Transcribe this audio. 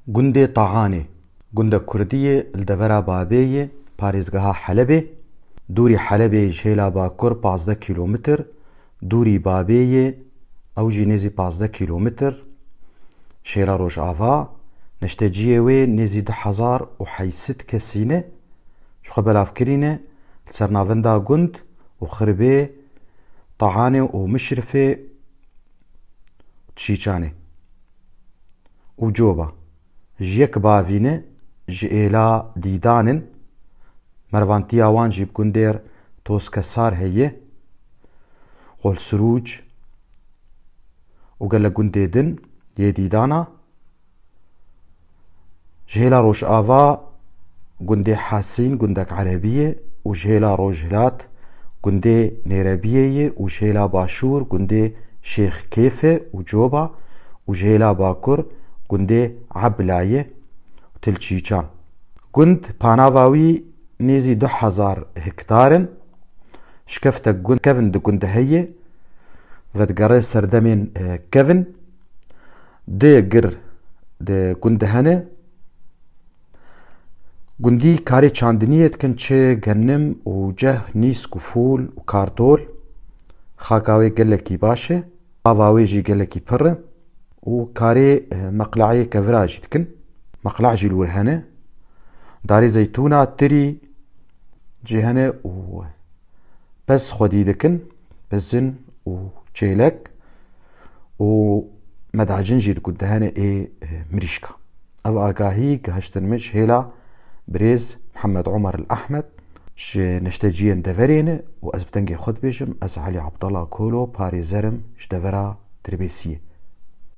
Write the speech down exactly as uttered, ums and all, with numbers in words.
Gundê Taanê, gundek kurdî yê li devera Babê yê parêzgeha Helebê. Dûrî Helebê ji hêla bakur pazdeh kîlometr, dûrî Babê yê ew jî nêzî pazdeh kîlometr. Ji hêla rojava, neşteciyê wê nêzî du hezar û heyt sed kesî ne, ji xwe belav kirîne li ser navenda gund û xirbê Taanê û Mişrifê, Çîçanê û Coba. Ji yek bavî ne, ji êla Dîdan in. Mervantiya wan jî bi gundê Toskesar heye, Xolsirûc û gelek gundê din yê Dîdana. Ji hêla rojava gundê Hesîn, gundek Erebiyê û ji hêla rojhilat gundê Nêrebiyê ye û ji hêla başûr gundê Şêx Kêfe û Coba û ji hêla bakur gundê Eblayê û Til Çîçan. Gund panava wî nêzî du hezar hektar in. Şikeftek gund kevin di gund heye, vedigere serdemên, e, kevin. Di gir di gund hene. Gundî karê çandiniyê dikin, çi genim û ceh, nîsk û fûl û kartol. Xaka wê gelekî baş e. Ava wê jî gelekî pir e û karê, e, meqleyê kevira jî dikin. Meqle jî li wir hene. Darê zeytûna tirî cî hene û pez xwedî dikin, pezin û çêlek û medacin jî di gund de hene ê, e, mirîşka. Ev agahî gihiştin min ji hêla birêz Mihemed Omer El Ehmed, ji neşteciyên deverê ne û ez bi dengê xwe dibêjim, ez Elî Abdallah Kolo, parêzer im ji devera Dirbêsiyê.